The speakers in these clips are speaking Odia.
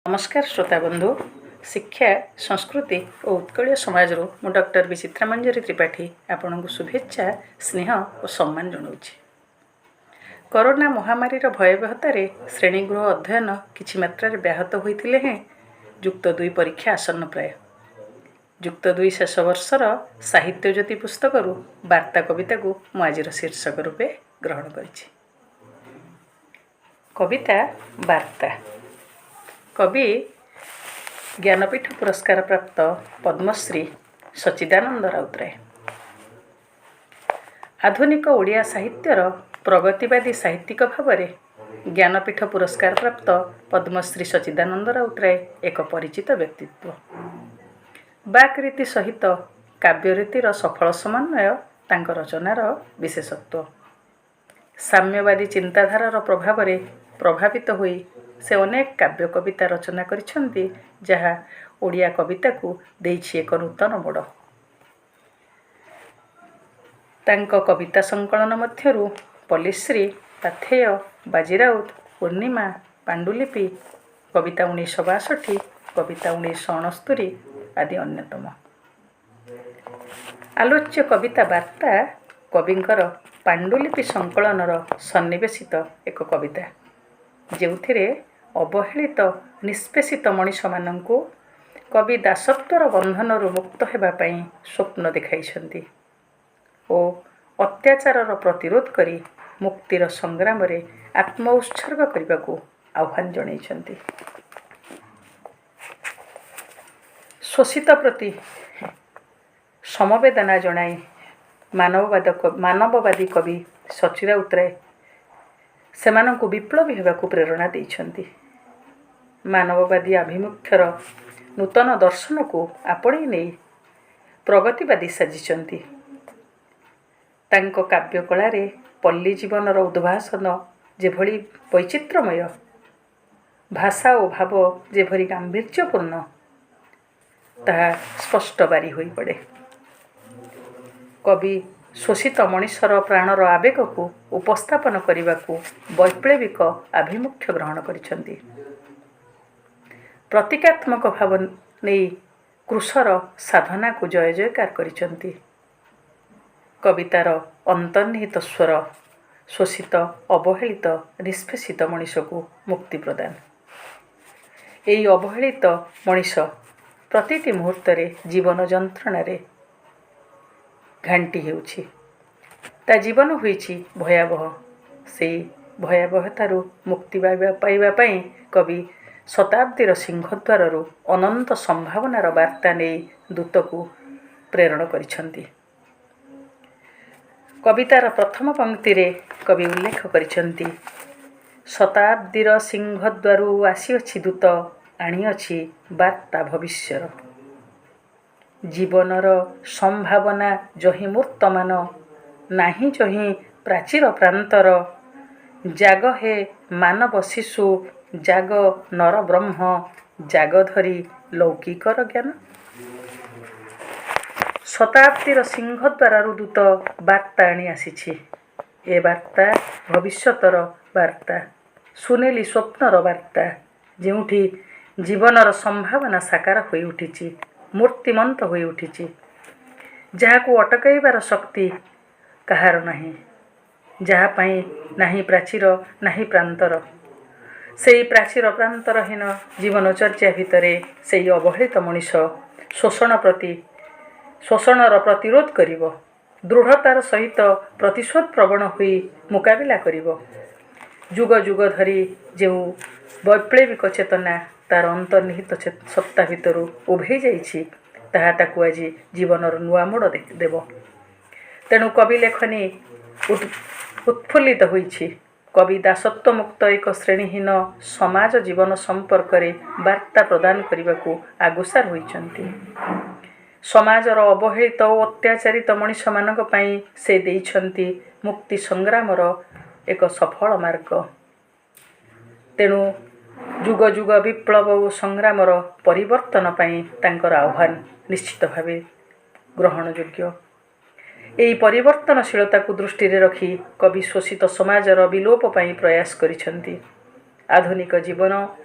ନମସ୍କାର ଶ୍ରୋତା ବନ୍ଧୁ। ଶିକ୍ଷା, ସଂସ୍କୃତି ଓ ଉତ୍କଳୀୟ ସମାଜରୁ ମୁଁ ଡକ୍ଟର ବିଚିତ୍ରା ମଞ୍ଜରୀ ତ୍ରିପାଠୀ ଆପଣଙ୍କୁ ଶୁଭେଚ୍ଛା, ସ୍ନେହ ଓ ସମ୍ମାନ ଜଣାଉଛି। କରୋନା ମହାମାରୀର ଭୟାବହତାରେ ଶ୍ରେଣୀଗୃହ ଅଧ୍ୟୟନ କିଛି ମାତ୍ରାରେ ବ୍ୟାହତ ହୋଇଥିଲେ ହେଁ ଯୁକ୍ତ ଦୁଇ ପରୀକ୍ଷା ଆସନ୍ନ ପ୍ରାୟ। ଯୁକ୍ତ ଦୁଇ ଶେଷ ବର୍ଷର ସାହିତ୍ୟ ଜ୍ୟୋତି ପୁସ୍ତକରୁ ବାର୍ତ୍ତା କବିତାକୁ ମୁଁ ଆଜିର ଶୀର୍ଷକ ରୂପେ ଗ୍ରହଣ କରିଛି। କବିତା ବାର୍ତ୍ତା, କବି ଜ୍ଞାନପୀଠ ପୁରସ୍କାର ପ୍ରାପ୍ତ ପଦ୍ମଶ୍ରୀ ସଚ୍ଚିଦାନନ୍ଦ ରାଉତରାୟ। ଆଧୁନିକ ଓଡ଼ିଆ ସାହିତ୍ୟର ପ୍ରଗତିବାଦୀ ସାହିତ୍ୟିକ ଭାବରେ ଜ୍ଞାନପୀଠ ପୁରସ୍କାର ପ୍ରାପ୍ତ ପଦ୍ମଶ୍ରୀ ସଚ୍ଚିଦାନନ୍ଦ ରାଉତରାୟ ଏକ ପରିଚିତ ବ୍ୟକ୍ତିତ୍ୱ। ବାକ୍ ରୀତି ସହିତ କାବ୍ୟରୀତିର ସଫଳ ସମନ୍ୱୟ ତାଙ୍କ ରଚନାର ବିଶେଷତ୍ୱ। ସାମ୍ୟବାଦୀ ଚିନ୍ତାଧାରାର ପ୍ରଭାବରେ ପ୍ରଭାବିତ ହୋଇ ସେ ଅନେକ କାବ୍ୟ କବିତା ରଚନା କରିଛନ୍ତି, ଯାହା ଓଡ଼ିଆ କବିତାକୁ ଦେଇଛି ଏକ ନୂତନ ମୋଡ଼। ତାଙ୍କ କବିତା ସଂକଳନ ମଧ୍ୟରୁ ପଲ୍ଲୀଶ୍ରୀ, ପାଥେୟ, ବାଜିରାଉତ, ପୂର୍ଣ୍ଣିମା, ପାଣ୍ଡୁଲିପି, କବିତା 1962, କବିତା 1969 ଆଦି ଅନ୍ୟତମ। ଆଲୋଚ୍ୟ କବିତା ବାର୍ତ୍ତା କବିଙ୍କର ପାଣ୍ଡୁଲିପି ସଂକଳନର ସନ୍ନିବେଶିତ ଏକ କବିତା, ଯେଉଁଥିରେ ଅବହେଳିତ, ନିଷ୍ପେଷିତ ମଣିଷମାନଙ୍କୁ କବି ଦାସତ୍ୱର ବନ୍ଧନରୁ ମୁକ୍ତ ହେବା ପାଇଁ ସ୍ୱପ୍ନ ଦେଖାଇଛନ୍ତି ଓ ଅତ୍ୟାଚାରର ପ୍ରତିରୋଧ କରି ମୁକ୍ତିର ସଂଗ୍ରାମରେ ଆତ୍ମ ଉତ୍ସର୍ଗ କରିବାକୁ ଆହ୍ୱାନ ଜଣାଇଛନ୍ତି। ଶୋଷିତ ପ୍ରତି ସମବେଦନା ଜଣାଇ ମାନବବାଦୀ କବି ସଚ୍ଚି ରାଉତରାୟ ସେମାନଙ୍କୁ ବିପ୍ଳବୀ ହେବାକୁ ପ୍ରେରଣା ଦେଇଛନ୍ତି। ମାନବବାଦୀ ଆଭିମୁଖ୍ୟର ନୂତନ ଦର୍ଶନକୁ ଆପଣେଇ ନେଇ ପ୍ରଗତିବାଦୀ ସାଜିଛନ୍ତି। ତାଙ୍କ କାବ୍ୟକଳାରେ ପଲ୍ଲୀ ଜୀବନର ଉଦ୍ଭାସନ ଯେଭଳି ବୈଚିତ୍ର୍ୟମୟ, ଭାଷା ଓ ଭାବ ଯେଭଳି ଗାମ୍ଭୀର୍ଯ୍ୟପୂର୍ଣ୍ଣ, ତାହା ସ୍ପଷ୍ଟ ବାରି ହୋଇପଡ଼େ। କବି ଶୋଷିତ ମଣିଷର ପ୍ରାଣର ଆବେଗକୁ ଉପସ୍ଥାପନ କରିବାକୁ ବୈପ୍ଳବିକ ଆଭିମୁଖ୍ୟ ଗ୍ରହଣ କରିଛନ୍ତି। ପ୍ରତୀକାତ୍ମକ ଭାବ ନେଇ କ୍ରୁଶର ସାଧନାକୁ ଜୟ ଜୟକାର କରିଛନ୍ତି। କବିତାର ଅନ୍ତର୍ନିହିତ ସ୍ୱର ଶୋଷିତ, ଅବହେଳିତ, ନିଷ୍ପେଷିତ ମଣିଷକୁ ମୁକ୍ତି ପ୍ରଦାନ। ଏହି ଅବହେଳିତ ମଣିଷ ପ୍ରତିଟି ମୁହୂର୍ତ୍ତରେ ଜୀବନ ଯନ୍ତ୍ରଣାରେ ଘାଣ୍ଟି ହେଉଛି। ତା ଜୀବନ ହୋଇଛି ଭୟାବହ। ସେଇ ଭୟାବହତାରୁ ମୁକ୍ତି ପାଇବା ପାଇଁ କବି ଶତାବ୍ଦୀର ସିଂହଦ୍ୱାରରୁ ଅନନ୍ତ ସମ୍ଭାବନାର ବାର୍ତ୍ତା ନେଇ ଦୂତକୁ ପ୍ରେରଣ କରିଛନ୍ତି। କବିତାର ପ୍ରଥମ ପଂକ୍ତିରେ କବି ଉଲ୍ଲେଖ କରିଛନ୍ତି, ଶତାବ୍ଦୀର ସିଂହଦ୍ୱାରୁ ଆସିଅଛି ଦୂତ, ଆଣିଅଛି ବାର୍ତ୍ତା ଭବିଷ୍ୟର। ଜୀବନର ସମ୍ଭାବନା ଯହିଁ ମୂର୍ତ୍ତମାନ, ନାହିଁ ଯହିଁ ପ୍ରାଚୀର ପ୍ରାନ୍ତର। ଜାଗ ହେ ମାନବ ଶିଶୁ, ଜାଗ ନର ବ୍ରହ୍ମ, ଜାଗ ଧରି ଲୌକିକର ଜ୍ଞାନ। ଶତାବ୍ଦୀର ସିଂହଦ୍ୱାରରୁ ଦୂତ ବାର୍ତ୍ତା ଆଣି ଆସିଛି। ଏ ବାର୍ତ୍ତା ଭବିଷ୍ୟତର ବାର୍ତ୍ତା, ସୁନେଲି ସ୍ୱପ୍ନର ବାର୍ତ୍ତା, ଯେଉଁଠି ଜୀବନର ସମ୍ଭାବନା ସାକାର ହୋଇଉଠିଛି, ମୂର୍ତ୍ତିମନ୍ତ ହୋଇଉଠିଛି, ଯାହାକୁ ଅଟକାଇବାର ଶକ୍ତି କାହାର ନାହିଁ, ଯାହା ପାଇଁ ନାହିଁ ପ୍ରାଚୀର, ନାହିଁ ପ୍ରାନ୍ତର। ସେଇ ପ୍ରାଚୀର ପ୍ରାନ୍ତରହୀନ ଜୀବନଚର୍ଯ୍ୟା ଭିତରେ ସେଇ ଅବହେଳିତ ମଣିଷ ଶୋଷଣର ପ୍ରତିରୋଧ କରିବ, ଦୃଢ଼ତାର ସହିତ ପ୍ରତିଶୋଧ ପ୍ରବଣ ହୋଇ ମୁକାବିଲା କରିବ। ଯୁଗ ଯୁଗ ଧରି ଯେଉଁ ବୈପ୍ଳବିକ ଚେତନା ତାର ଅନ୍ତର୍ନିହିତ ସତ୍ତା ଭିତରୁ ଉଭେଇ ଯାଇଛି, ତାହା ତାକୁ ଆଜି ଜୀବନର ନୂଆ ମୋଡ଼ ଦେବ। ତେଣୁ କବି ଲେଖନୀ ଉତ୍ଫୁଲ୍ଲିତ ହୋଇଛି। କବି ଦାସତ୍ୱମୁକ୍ତ ଏକ ଶ୍ରେଣୀହୀନ ସମାଜ ଜୀବନ ସମ୍ପର୍କରେ ବାର୍ତ୍ତା ପ୍ରଦାନ କରିବାକୁ ଆଗୁସାର ହୋଇଛନ୍ତି। ସମାଜର ଅବହେଳିତ ଓ ଅତ୍ୟାଚାରିତ ମଣିଷମାନଙ୍କ ପାଇଁ ସେ ଦେଇଛନ୍ତି ମୁକ୍ତି ସଂଗ୍ରାମର ଏକ ସଫଳ ମାର୍ଗ। ତେଣୁ ଯୁଗ ଯୁଗ ବିପ୍ଳବ ଓ ସଂଗ୍ରାମର ପରିବର୍ତ୍ତନ ପାଇଁ ତାଙ୍କର ଆହ୍ୱାନ ନିଶ୍ଚିତ ଭାବେ ଗ୍ରହଣଯୋଗ୍ୟ। ଏହି ପରିବର୍ତ୍ତନଶୀଳତାକୁ ଦୃଷ୍ଟିରେ ରଖି କବି ଶୋଷିତ ସମାଜର ବିଲୋପ ପାଇଁ ପ୍ରୟାସ କରିଛନ୍ତି। ଆଧୁନିକ ଜୀବନ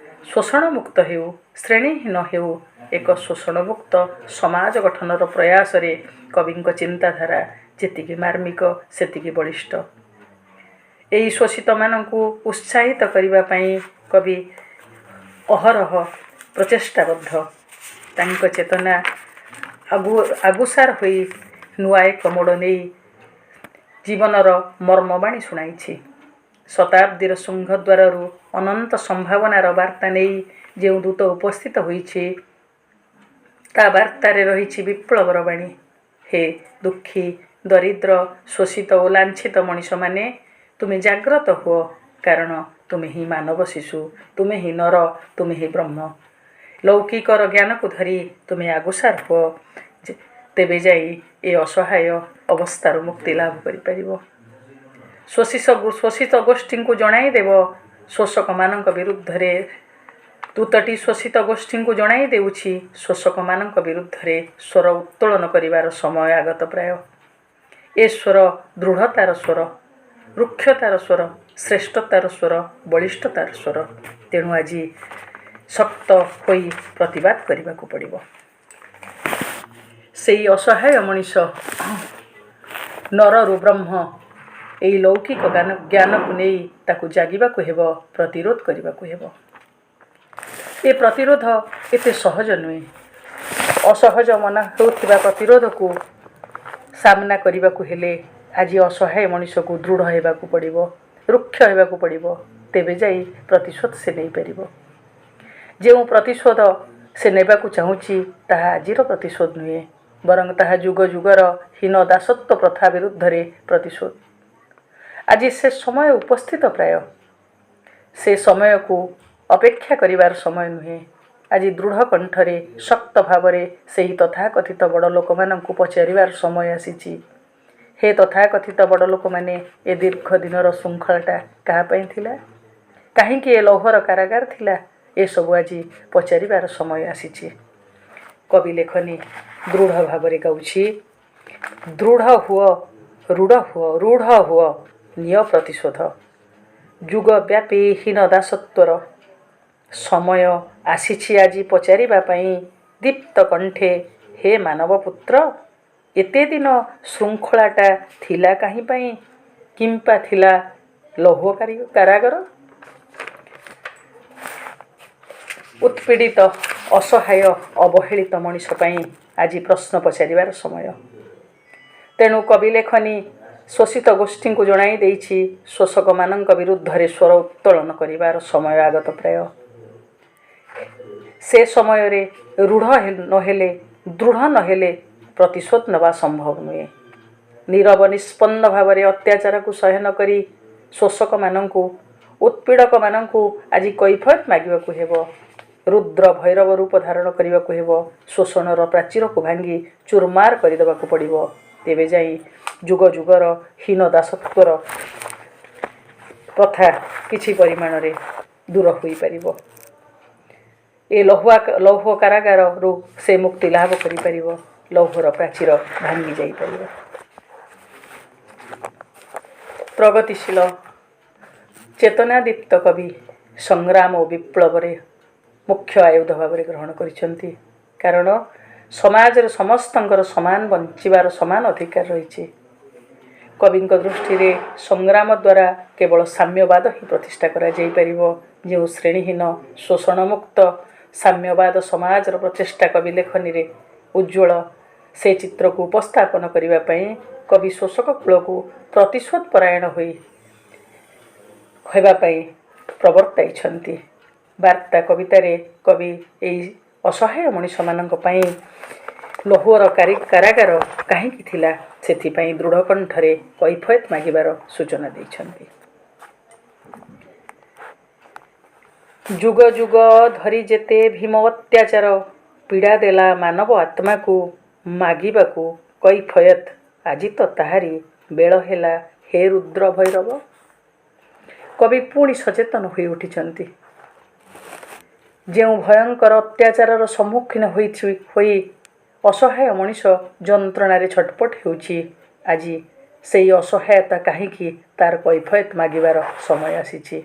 ଶୋଷଣମୁକ୍ତ ହେଉ, ଶ୍ରେଣୀହୀନ ହେଉ। ଏକ ଶୋଷଣମୁକ୍ତ ସମାଜ ଗଠନର ପ୍ରୟାସରେ କବିଙ୍କ ଚିନ୍ତାଧାରା ଯେତିକି ମାର୍ମିକ, ସେତିକି ବଳିଷ୍ଠ। ଏହି ଶୋଷିତମାନଙ୍କୁ ଉତ୍ସାହିତ କରିବା ପାଇଁ କବି ଅହରହ ପ୍ରଚେଷ୍ଟାବଦ୍ଧ। ତାଙ୍କ ଚେତନା ଆଗୁସାର ହୋଇ ନୂଆ ଏକ ମୋଡ଼ ନେଇ ଜୀବନର ମର୍ମବାଣୀ ଶୁଣାଇଛି। ଶତାବ୍ଦୀର ସିଂହଦ୍ୱାରରୁ ଅନନ୍ତ ସମ୍ଭାବନାର ବାର୍ତ୍ତା ନେଇ ଯେଉଁ ଦୂତ ଉପସ୍ଥିତ ହୋଇଛି, ତା ବାର୍ତ୍ତାରେ ରହିଛି ବିପ୍ଳବର ବାଣୀ। ହେ ଦୁଃଖୀ, ଦରିଦ୍ର, ଶୋଷିତ ଓ ଲାଞ୍ଛିତ ମଣିଷମାନେ, ତୁମେ ଜାଗ୍ରତ ହୁଅ, କାରଣ ତୁମେ ହିଁ ମାନବ ଶିଶୁ, ତୁମେ ହିଁ ନର, ତୁମେ ହିଁ ବ୍ରହ୍ମ। ଲୌକିକର ଜ୍ଞାନକୁ ଧରି ତୁମେ ଆଗୁସାର ହୁଅ, ତେବେ ଯାଇ ଏ ଅସହାୟ ଅବସ୍ଥାରୁ ମୁକ୍ତି ଲାଭ କରିପାରିବ। ଶୋଷିତ ଗୋଷ୍ଠୀଙ୍କୁ ଜଣାଇଦେବ ଶୋଷକମାନଙ୍କ ବିରୁଦ୍ଧରେ। ଦୂତଟି ଶୋଷିତ ଗୋଷ୍ଠୀଙ୍କୁ ଜଣାଇ ଦେଉଛି, ଶୋଷକମାନଙ୍କ ବିରୁଦ୍ଧରେ ସ୍ୱର ଉତ୍ତୋଳନ କରିବାର ସମୟ ଆଗତ ପ୍ରାୟ। ଏ ସ୍ୱର ଦୃଢ଼ତାର ସ୍ୱର, ରୁକ୍ଷତାର ସ୍ୱର, ଶ୍ରେଷ୍ଠତାର ସ୍ୱର, ବଳିଷ୍ଠତାର ସ୍ୱର। ତେଣୁ ଆଜି ଶକ୍ତ ହୋଇ ପ୍ରତିବାଦ କରିବାକୁ ପଡ଼ିବ। ସେଇ ଅସହାୟ ମଣିଷ ନରରୁ ବ୍ରହ୍ମ, ଏଇ ଲୌକିକ ଜ୍ଞାନକୁ ନେଇ ତାକୁ ଜାଗିବାକୁ ହେବ, ପ୍ରତିରୋଧ କରିବାକୁ ହେବ। ଏ ପ୍ରତିରୋଧ ଏତେ ସହଜ ନୁହେଁ। ଅସହଜ ମନେ ହେଉଥିବା ପ୍ରତିରୋଧକୁ ସାମ୍ନା କରିବାକୁ ହେଲେ ଆଜି ଅସହାୟ ମଣିଷକୁ ଦୃଢ଼ ହେବାକୁ ପଡ଼ିବ, ରୁକ୍ଷ ହେବାକୁ ପଡ଼ିବ, ତେବେ ଯାଇ ପ୍ରତିଶୋଧ ସେ ନେଇପାରିବ। ଯେଉଁ ପ୍ରତିଶୋଧ ସେ ନେବାକୁ ଚାହୁଁଛି, ତାହା ଆଜିର ପ୍ରତିଶୋଧ ନୁହେଁ, ବରଂ ତାହା ଯୁଗ ଯୁଗର ହୀନ ଦାସତ୍ୱ ପ୍ରଥା ବିରୁଦ୍ଧରେ ପ୍ରତିଶୋଧ। ଆଜି ସେ ସମୟ ଉପସ୍ଥିତ ପ୍ରାୟ। ସେ ସମୟକୁ ଅପେକ୍ଷା କରିବାର ସମୟ ନୁହେଁ। ଆଜି ଦୃଢ଼ କଣ୍ଠରେ ଶକ୍ତ ଭାବରେ ସେହି ତଥାକଥିତ ବଡ଼ ଲୋକମାନଙ୍କୁ ପଚାରିବାର ସମୟ ଆସିଛି। ହେ ତଥାକଥିତ ବଡ଼ ଲୋକମାନେ, ଏ ଦୀର୍ଘ ଦିନର ଶୃଙ୍ଖଳାଟା କାହା ପାଇଁ ଥିଲା? କାହିଁକି ଏ ଲୌହର କାରାଗାର ଥିଲା? ଏସବୁ ଆଜି ପଚାରିବାର ସମୟ ଆସିଛି। କବି ଲେଖନୀ ଦୃଢ଼ ଭାବରେ ଗାଉଛି, ଦୃଢ଼ ହୁଅ, ରୂଢ଼ ହୁଅ, ରୂଢ଼ ହୁଅ, ନିଅ ପ୍ରତିଶୋଧ ଯୁଗବ୍ୟାପୀ ହୀନ ଦାସତ୍ୱର। ସମୟ ଆସିଛି ଆଜି ପଚାରିବା ପାଇଁ ଦୀପ୍ତ କଣ୍ଠେ, ହେ ମାନବ ପୁତ୍ର, ଏତେ ଦିନ ଶୃଙ୍ଖଳାଟା ଥିଲା କାହିଁ ପାଇଁ, କିମ୍ପା ଥିଲା ଲୌହ କାରାଗାର? ଉତ୍ପୀଡ଼ିତ, ଅସହାୟ, ଅବହେଳିତ ମଣିଷ ପାଇଁ ଆଜି ପ୍ରଶ୍ନ ପଚାରିବାର ସମୟ। ତେଣୁ କବି ଲେଖନୀ ଶୋଷିତ ଗୋଷ୍ଠୀଙ୍କୁ ଜଣାଇ ଦେଇଛି, ଶୋଷକମାନଙ୍କ ବିରୁଦ୍ଧରେ ସ୍ୱର ଉତ୍ତୋଳନ କରିବାର ସମୟ ଆଗତ ପ୍ରାୟ। ସେ ସମୟରେ ରୂଢ଼ ନହେଲେ, ଦୃଢ଼ ନହେଲେ ପ୍ରତିଶୋଧ ନେବା ସମ୍ଭବ ନୁହେଁ। ନୀରବ ନିଷ୍ପନ୍ଦ ଭାବରେ ଅତ୍ୟାଚାରକୁ ସହ୍ୟ କରି ଶୋଷକମାନଙ୍କୁ, ଉତ୍ପୀଡ଼କମାନଙ୍କୁ ଆଜି କୈଫିୟତ ମାଗିବାକୁ ହେବ। ରୁଦ୍ର ଭୈରବ ରୂପ ଧାରଣ କରିବାକୁ ହେବ। ଶୋଷଣର ପ୍ରାଚୀରକୁ ଭାଙ୍ଗି ଚୁରମାର କରିଦେବାକୁ ପଡ଼ିବ। ତେବେ ଯାଇ ଯୁଗ ଯୁଗର ହୀନ ଦାସତ୍ୱର ପ୍ରଥା କିଛି ପରିମାଣରେ ଦୂର ହୋଇପାରିବ। ଏ ଲୌହ କାରାଗାରରୁ ସେ ମୁକ୍ତି ଲାଭ କରିପାରିବ। ଲୌହର ପ୍ରାଚୀର ଭାଙ୍ଗି ଯାଇପାରିବ। ପ୍ରଗତିଶୀଳ ଚେତନାଦୀପ୍ତ କବି ସଂଗ୍ରାମ ଓ ବିପ୍ଳବରେ ମୁଖ୍ୟ ଆୟୁଧ ଭାବରେ ଗ୍ରହଣ କରିଛନ୍ତି, କାରଣ ସମାଜରେ ସମସ୍ତଙ୍କର ସମାନ ବଞ୍ଚିବାର ସମାନ ଅଧିକାର ରହିଛି। କବିଙ୍କ ଦୃଷ୍ଟିରେ ସଂଗ୍ରାମ ଦ୍ୱାରା କେବଳ ସାମ୍ୟବାଦ ହିଁ ପ୍ରତିଷ୍ଠା କରାଯାଇପାରିବ। ଯେଉଁ ଶ୍ରେଣୀହୀନ, ଶୋଷଣମୁକ୍ତ ସାମ୍ୟବାଦ ସମାଜର ପ୍ରଚେଷ୍ଟା କବି ଲେଖନୀରେ ଉଜ୍ଜ୍ୱଳ, ସେ ଚିତ୍ରକୁ ଉପସ୍ଥାପନ କରିବା ପାଇଁ କବି ଶୋଷକ କୂଳକୁ ପ୍ରତିଶୋଧ ପରାୟଣ ହୋଇ ହେବା ପାଇଁ ପ୍ରବର୍ତ୍ତାଇଛନ୍ତି। ବାର୍ତ୍ତା କବିତାରେ କବି ଏଇ ଅସହାୟ ମଣିଷମାନଙ୍କ ପାଇଁ ଲୌହର କାରାଗାର କାହିଁକି ଥିଲା, ସେଥିପାଇଁ ଦୃଢ଼ କଣ୍ଠରେ କୈଫିୟତ ମାଗିବାର ସୂଚନା ଦେଇଛନ୍ତି। ଯୁଗ ଯୁଗ ଧରି ଯେତେ ଭୀମ ଅତ୍ୟାଚାର ପୀଡ଼ା ଦେଲା ମାନବ ଆତ୍ମାକୁ, ମାଗିବାକୁ କୈଫିୟତ ଆଜି ତ ତାହାରି ବେଳ ହେଲା, ହେ ରୁଦ୍ର ଭୈରବ। କବି ପୁଣି ସଚେତନ ହୋଇ ଉଠିଛନ୍ତି। ଯେଉଁ ଭୟଙ୍କର ଅତ୍ୟାଚାରର ସମ୍ମୁଖୀନ ହୋଇ ଅସହାୟ ମଣିଷ ଯନ୍ତ୍ରଣାରେ ଛଟପଟ ହେଉଛି, ଆଜି ସେଇ ଅସହାୟତା କାହିଁକି ତାର କୈଫିୟତ ମାଗିବାର ସମୟ ଆସିଛି।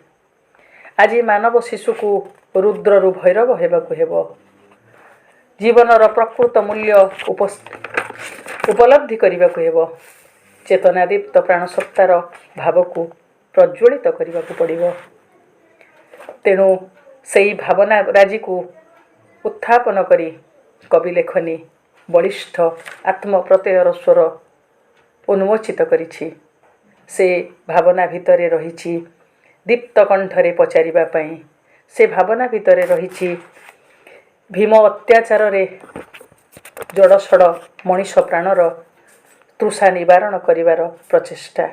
ଆଜି ମାନବ ଶିଶୁକୁ ରୁଦ୍ରରୁ ଭୈରବ ହେବାକୁ ହେବ। ଜୀବନର ପ୍ରକୃତ ମୂଲ୍ୟ ଉପଲବ୍ଧି କରିବାକୁ ହେବ। ଚେତନାଦୀପ୍ତ ପ୍ରାଣସତ୍ତାର ଭାବକୁ ପ୍ରଜ୍ୱଳିତ କରିବାକୁ ପଡ଼ିବ। ତେଣୁ ସେଇ ଭାବନା ରାଜିକୁ ଉତ୍ଥାପନ କରି କବି ଲେଖନୀ ବଳିଷ୍ଠ ଆତ୍ମପ୍ରତ୍ୟୟର ସ୍ୱର ଉନ୍ମୋଚିତ କରିଛି। ସେ ଭାବନା ଭିତରେ ରହିଛି ଦୀପ୍ତ କଣ୍ଠରେ ପଚାରିବା ପାଇଁ, ସେ ଭାବନା ଭିତରେ ରହିଛି ଭୀମ ଅତ୍ୟାଚାରରେ ଜଡ଼ସଡ଼ ମଣିଷ ପ୍ରାଣର ତୃଷା ନିବାରଣ କରିବାର ପ୍ରଚେଷ୍ଟା।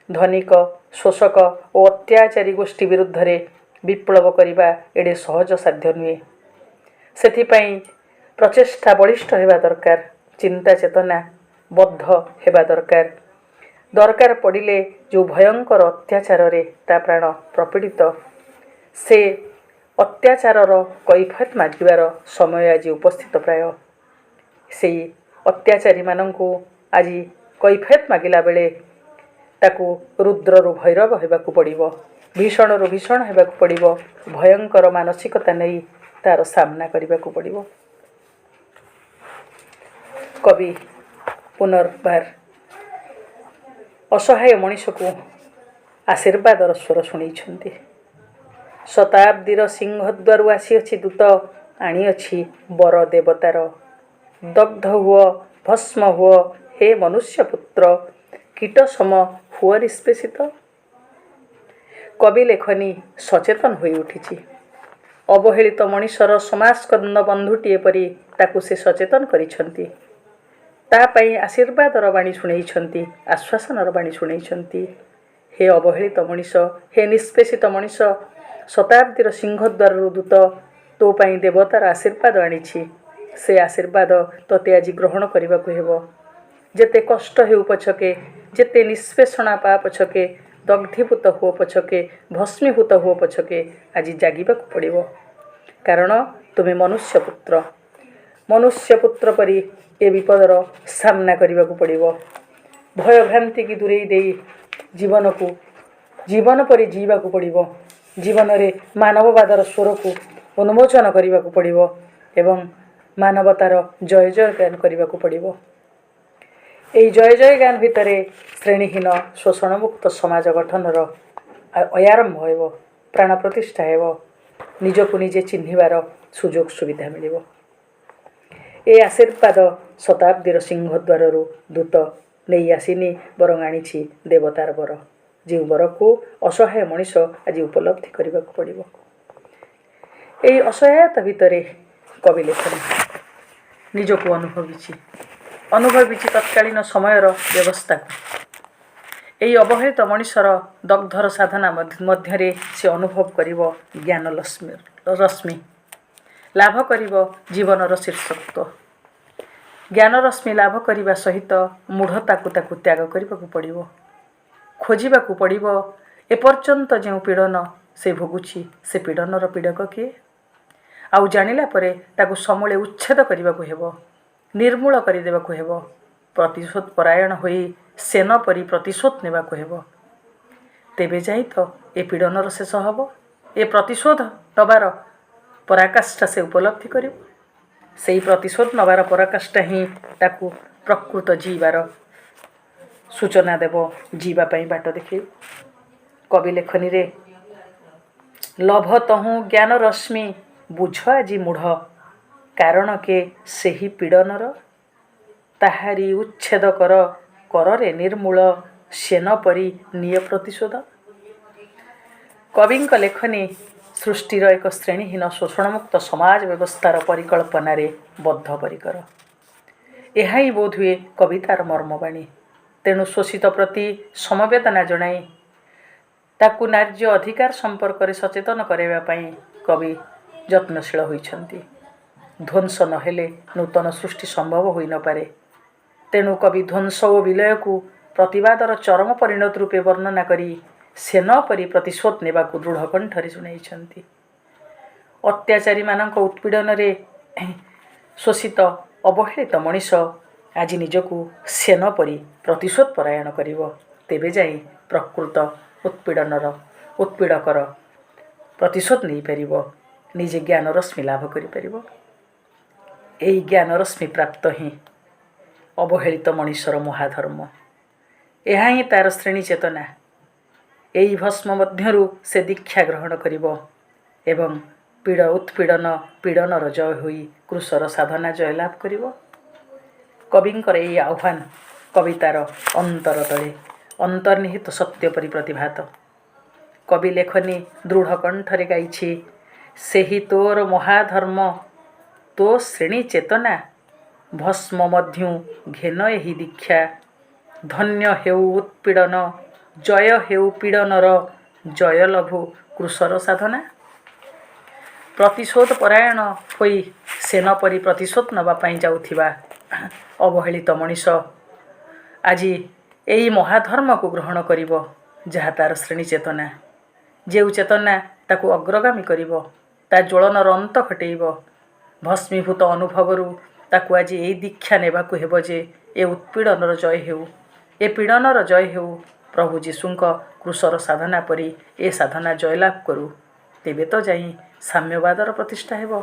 ଧନିକ, ଶୋଷକ ଓ ଅତ୍ୟାଚାରୀ ଗୋଷ୍ଠୀ ବିରୁଦ୍ଧରେ ବିପ୍ଳବ କରିବା ଏଡ଼େ ସହଜ ସାଧ୍ୟ ନୁହେଁ। ସେଥିପାଇଁ ପ୍ରଚେଷ୍ଟା ବଳିଷ୍ଠ ହେବା ଦରକାର, ଚିନ୍ତା ଚେତନା ବଦ୍ଧ ହେବା ଦରକାର। ଦରକାର ପଡ଼ିଲେ ଯେଉଁ ଭୟଙ୍କର ଅତ୍ୟାଚାରରେ ତା ପ୍ରାଣ ପ୍ରପୀଡ଼ିତ, ସେ ଅତ୍ୟାଚାରର କୈଫିୟତ ମାଗିବାର ସମୟ ଆଜି ଉପସ୍ଥିତ ପ୍ରାୟ। ସେଇ ଅତ୍ୟାଚାରୀମାନଙ୍କୁ ଆଜି କୈଫିୟତ ମାଗିଲା ବେଳେ ତାକୁ ରୁଦ୍ରରୁ ଭୈରବ ହେବାକୁ ପଡ଼ିବ, ଭୀଷଣରୁ ଭୀଷଣ ହେବାକୁ ପଡ଼ିବ, ଭୟଙ୍କର ମାନସିକତା ନେଇ ତାର ସାମ୍ନା କରିବାକୁ ପଡ଼ିବ। କବି ପୁନର୍ବାର ଅସହାୟ ମଣିଷକୁ ଆଶୀର୍ବାଦର ସ୍ୱର ଶୁଣେଇଛନ୍ତି। ଶତାବ୍ଦୀର ସିଂହଦ୍ୱାରୁ ଆସିଅଛି ଦୂତ, ଆଣିଅଛି ବର ଦେବତାର। ଦଗ୍ଧ ହୁଅ, ଭସ୍ମ ହୁଅ ହେ ମନୁଷ୍ୟ ପୁତ୍ର, କୀଟ ସମ ହୁଅ ନିଷ୍ପେଷିତ। କବି ଲେଖନୀ ସଚେତନ ହୋଇଉଠିଛି। ଅବହେଳିତ ମଣିଷର ସମାସ୍କନ୍ଦ ବନ୍ଧୁଟିଏ ପରି ତାକୁ ସେ ସଚେତନ କରିଛନ୍ତି। ତା ପାଇଁ ଆଶୀର୍ବାଦର ବାଣୀ ଶୁଣେଇଛନ୍ତି, ଆଶ୍ୱାସନାର ବାଣୀ ଶୁଣେଇଛନ୍ତି। ହେ ଅବହେଳିତ ମଣିଷ, ହେ ନିଷ୍ପେଷିତ ମଣିଷ, ଶତାବ୍ଦୀର ସିଂହଦ୍ୱାରରୁ ଦୂତ ତୋ ପାଇଁ ଦେବତାର ଆଶୀର୍ବାଦ ଆଣିଛି। ସେ ଆଶୀର୍ବାଦ ତୋତେ ଆଜି ଗ୍ରହଣ କରିବାକୁ ହେବ। ଯେତେ କଷ୍ଟ ହେଉ ପଛକେ, ଯେତେ ନିଷ୍ପେଷଣା ପା ପଛକେ, ଦଗ୍ଧୀଭୂତ ହୁଅ ପଛକେ, ଭସ୍ମୀଭୂତ ହୁଅ ପଛକେ, ଆଜି ଜାଗିବାକୁ ପଡ଼ିବ। କାରଣ ତୁମେ ମନୁଷ୍ୟ ପୁତ୍ର। ମନୁଷ୍ୟ ପୁତ୍ର ପରି ଏ ବିପଦର ସାମ୍ନା କରିବାକୁ ପଡ଼ିବ। ଭୟଭ୍ରାନ୍ତିକି ଦୂରେଇ ଦେଇ ଜୀବନକୁ ଜୀବନ ପରି ଜିଇବାକୁ ପଡ଼ିବ। ଜୀବନରେ ମାନବବାଦର ସ୍ୱରକୁ ଉନ୍ମୋଚନ କରିବାକୁ ପଡ଼ିବ ଏବଂ ମାନବତାର ଜୟ ଜୟ ଗାନ କରିବାକୁ ପଡ଼ିବ। ଏହି ଜୟ ଜୟ ଗାନ ଭିତରେ ଶ୍ରେଣୀହୀନ ଶୋଷଣମୁକ୍ତ ସମାଜ ଗଠନର ଆରମ୍ଭ ହେବ, ପ୍ରାଣ ପ୍ରତିଷ୍ଠା ହେବ, ନିଜକୁ ନିଜେ ଚିହ୍ନିବାର ସୁଯୋଗ ସୁବିଧା ମିଳିବ। ଏ ଆଶୀର୍ବାଦ ଶତାବ୍ଦୀର ସିଂହଦ୍ୱାରରୁ ଦୂତ ନେଇ ଆସିନି, ବରଂ ଆଣିଛି ଦେବତାର ବର, ଯେଉଁ ବରକୁ ଅସହାୟ ମଣିଷ ଆଜି ଉପଲବ୍ଧି କରିବାକୁ ପଡ଼ିବ। ଏହି ଅସହାୟତା ଭିତରେ କବି ଲେଖନୀ ନିଜକୁ ଅନୁଭବିଛି ତତ୍କାଳୀନ ସମୟର ବ୍ୟବସ୍ଥାକୁ। ଏହି ଅବହେଳିତ ମଣିଷର ଦଗ୍ଧର ସାଧନା ମଧ୍ୟରେ ସେ ଅନୁଭବ କରିବ ଜ୍ଞାନ ରଶ୍ମି, ଲାଭ କରିବ ଜୀବନର ଶୀର୍ଷତ୍ୱ। ଜ୍ଞାନରଶ୍ମି ଲାଭ କରିବା ସହିତ ମୂଢ଼ତାକୁ ତାକୁ ତ୍ୟାଗ କରିବାକୁ ପଡ଼ିବ। ଖୋଜିବାକୁ ପଡ଼ିବ ଏପର୍ଯ୍ୟନ୍ତ ଯେଉଁ ପୀଡ଼ନ ସେ ଭୋଗୁଛି, ସେ ପୀଡ଼ନର ପୀଡ଼କ କିଏ? ଆଉ ଜାଣିଲା ପରେ ତାକୁ ସମୂଳେ ଉଚ୍ଛେଦ କରିବାକୁ ହେବ, ନିର୍ମୂଳ କରିଦେବାକୁ ହେବ। ପ୍ରତିଶୋଧ ପରାୟଣ ହୋଇ ସେନ ପରି ପ୍ରତିଶୋଧ ନେବାକୁ ହେବ। ତେବେ ଯାଇ ତ ଏ ପୀଡ଼ନର ଶେଷ ହେବ। ଏ ପ୍ରତିଶୋଧ ନେବାର ପରାକାଷ୍ଠା ସେ ଉପଲବ୍ଧି କରିବ। ସେଇ ପ୍ରତିଶୋଧ ନେବାର ପରାକାଷ୍ଠା ହିଁ ତାକୁ ପ୍ରକୃତ ଜୀଇବାର ସୂଚନା ଦେବ, ଜୀଇବା ପାଇଁ ବାଟ ଦେଖେଇବ। କବି ଲେଖନୀରେ ଲଭ ତହୁଁ ଜ୍ଞାନ ରଶ୍ମି, ବୁଝ ଆଜି ମୂଢ଼, କାରଣ କେ ସେହି ପୀଡ଼ନର, ତାହାରି ଉଚ୍ଛେଦ କର, କରରେ ନିର୍ମୂଳ, ସେନ ପରି ନିୟ ପ୍ରତିଶୋଧ। କବିଙ୍କ ଲେଖନୀ ସୃଷ୍ଟିର ଏକ ଶ୍ରେଣୀହୀନ ଶୋଷଣମୁକ୍ତ ସମାଜ ବ୍ୟବସ୍ଥାର ପରିକଳ୍ପନାରେ ବଦ୍ଧପରିକର। ଏହା ହିଁ ବୋଧହୁଏ କବିତାର ମର୍ମବାଣୀ। ତେଣୁ ଶୋଷିତ ପ୍ରତି ସମବେଦନା ଜଣାଇ ତାକୁ ନ୍ୟାଯ୍ୟ ଅଧିକାର ସମ୍ପର୍କରେ ସଚେତନ କରାଇବା ପାଇଁ କବି ଯତ୍ନଶୀଳ ହୋଇଛନ୍ତି। ଧ୍ୱଂସ ନହେଲେ ନୂତନ ସୃଷ୍ଟି ସମ୍ଭବ ହୋଇନପାରେ। ତେଣୁ କବି ଧ୍ୱଂସ ଓ ବିଲୟକୁ ପ୍ରତିବାଦର ଚରମ ପରିଣତ ରୂପେ ବର୍ଣ୍ଣନା କରି ସେନ ପରି ପ୍ରତିଶୋଧ ନେବାକୁ ଦୃଢ଼ କଣ୍ଠରେ ଶୁଣାଇଛନ୍ତି। ଅତ୍ୟାଚାରୀମାନଙ୍କ ଉତ୍ପୀଡ଼ନରେ ଶୋଷିତ ଅବହେଳିତ ମଣିଷ ଆଜି ନିଜକୁ ସେନ ପରି ପ୍ରତିଶୋଧ ପରାୟଣ କରିବ। ତେବେ ଯାଇ ପ୍ରକୃତ ଉତ୍ପୀଡ଼କର ପ୍ରତିଶୋଧ ନେଇପାରିବ। ନିଜେ ଜ୍ଞାନରଶ୍ମି ଲାଭ କରିପାରିବ। ଏହି ଜ୍ଞାନରଶ୍ମି ପ୍ରାପ୍ତ ହିଁ ଅବହେଳିତ ମଣିଷର ମହାଧର୍ମ। ଏହା ହିଁ ତା'ର ଶ୍ରେଣୀ ଚେତନା। ଏହି ଭସ୍ମ ମଧ୍ୟରୁ ସେ ଦୀକ୍ଷା ଗ୍ରହଣ କରିବ ଏବଂ ଉତ୍ପୀଡ଼ନ ପୀଡ଼ନର ଜୟ ହୋଇ କୃଷର ସାଧନା ଜୟଲାଭ କରିବ। କବିଙ୍କର ଏହି ଆହ୍ୱାନ କବିତାର ଅନ୍ତର ତଳେ ଅନ୍ତର୍ନିହିତ ସତ୍ୟ ପରି ପ୍ରତିଭାତ। କବି ଲେଖନୀ ଦୃଢ଼ କଣ୍ଠରେ ଗାଇଛି, ସେହି ତୋର ମହାଧର୍ମ, ତୋ ଶ୍ରେଣୀ ଚେତନା, ଭସ୍ମ ମଧ୍ୟୁ ଘେନ ଏହି ଦୀକ୍ଷା, ଧନ୍ୟ ହେଉ ଉତ୍ପୀଡ଼ନ, ଜୟ ହେଉ ପୀଡ଼ନର, ଜୟ ଲଭୁ କୃଷର ସାଧନା। ପ୍ରତିଶୋଧ ପରାୟଣ ହୋଇ ସେନ ପରି ପ୍ରତିଶୋଧ ନେବା ପାଇଁ ଯାଉଥିବା ଅବହେଳିତ ମଣିଷ ଆଜି ଏହି ମହାଧର୍ମକୁ ଗ୍ରହଣ କରିବ, ଯାହା ତା'ର ଶ୍ରେଣୀ ଚେତନା, ଯେଉଁ ଚେତନା ତାକୁ ଅଗ୍ରଗାମୀ କରିବ, ତା ଜ୍ୱଳନର ଅନ୍ତ ଘଟେଇବ। ଭସ୍ମୀଭୂତ ଅନୁଭବରୁ ତାକୁ ଆଜି ଏଇ ଦୀକ୍ଷା ନେବାକୁ ହେବ ଯେ ଏ ଉତ୍ପୀଡ଼ନର ଜୟ ହେଉ, ଏ ପୀଡ଼ନର ଜୟ ହେଉ, ପ୍ରଭୁ ଯୀଶୁଙ୍କ କୃଷର ସାଧନା ପରି ଏ ସାଧନା ଜୟଲାଭ କରୁ। ତେବେ ତ ଯାଇ ସାମ୍ୟବାଦର ପ୍ରତିଷ୍ଠା ହେବ,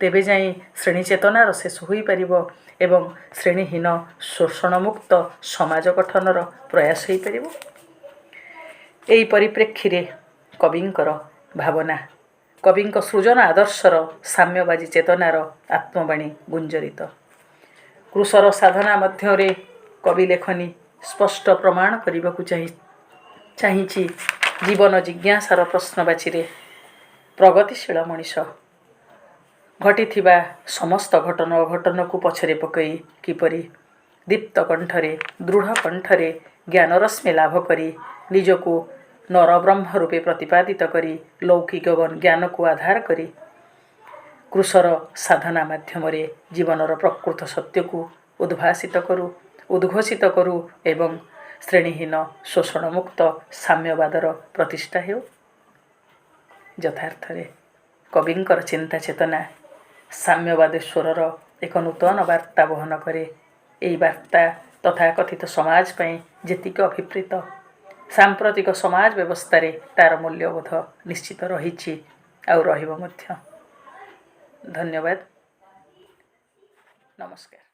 ତେବେ ଯାଇ ଶ୍ରେଣୀ ଚେତନାର ଶେଷ ହୋଇପାରିବ ଏବଂ ଶ୍ରେଣୀହୀନ ଶୋଷଣମୁକ୍ତ ସମାଜ ଗଠନର ପ୍ରୟାସ ହୋଇପାରିବ। ଏହି ପରିପ୍ରେକ୍ଷୀରେ କବିଙ୍କର ଭାବନା, କବିଙ୍କ ସୃଜନ ଆଦର୍ଶର ସାମ୍ୟବାଦୀ ଚେତନାର ଆତ୍ମବାଣୀ ଗୁଞ୍ଜରିତ। କୃଷର ସାଧନା ମଧ୍ୟରେ କବି ଲେଖନୀ ସ୍ପଷ୍ଟ ପ୍ରମାଣ କରିବାକୁ ଚାହିଁଛି, ଜୀବନ ଜିଜ୍ଞାସାର ପ୍ରଶ୍ନବାଚୀରେ ପ୍ରଗତିଶୀଳ ମଣିଷ ଘଟିଥିବା ସମସ୍ତ ଘଟନ ଅଘଟନକୁ ପଛରେ ପକାଇ କିପରି ଦୀପ୍ତ କଣ୍ଠରେ, ଦୃଢ଼ କଣ୍ଠରେ ଜ୍ଞାନରଶ୍ମି ଲାଭ କରି ନିଜକୁ ନରବ୍ରହ୍ମ ରୂପେ ପ୍ରତିପାଦିତ କରି, ଲୌକିକ ଜ୍ଞାନକୁ ଆଧାର କରି କୃଷର ସାଧନା ମାଧ୍ୟମରେ ଜୀବନର ପ୍ରକୃତ ସତ୍ୟକୁ ଉଦ୍ଭାସିତ କରୁ, ଉଦ୍ଘୋଷିତ କରୁ ଏବଂ ଶ୍ରେଣୀହୀନ ଶୋଷଣମୁକ୍ତ ସାମ୍ୟବାଦର ପ୍ରତିଷ୍ଠା ହେଉ। ଯଥାର୍ଥରେ କବିଙ୍କର ଚିନ୍ତା ଚେତନା ସାମ୍ୟବାଦେଶ୍ୱରର ଏକ ନୂତନ ବାର୍ତ୍ତା ବହନ କରେ। ଏହି ବାର୍ତ୍ତା ତଥାକଥିତ ସମାଜ ପାଇଁ ଯେତିକି ଅଭିପ୍ରେତ, ସାମ୍ପ୍ରତିକ ସମାଜ ବ୍ୟବସ୍ଥାରେ ତା'ର ମୂଲ୍ୟବୋଧ ନିଶ୍ଚିତ ରହିଛି ଆଉ ରହିବ ମଧ୍ୟ। ଧନ୍ୟବାଦ, ନମସ୍କାର।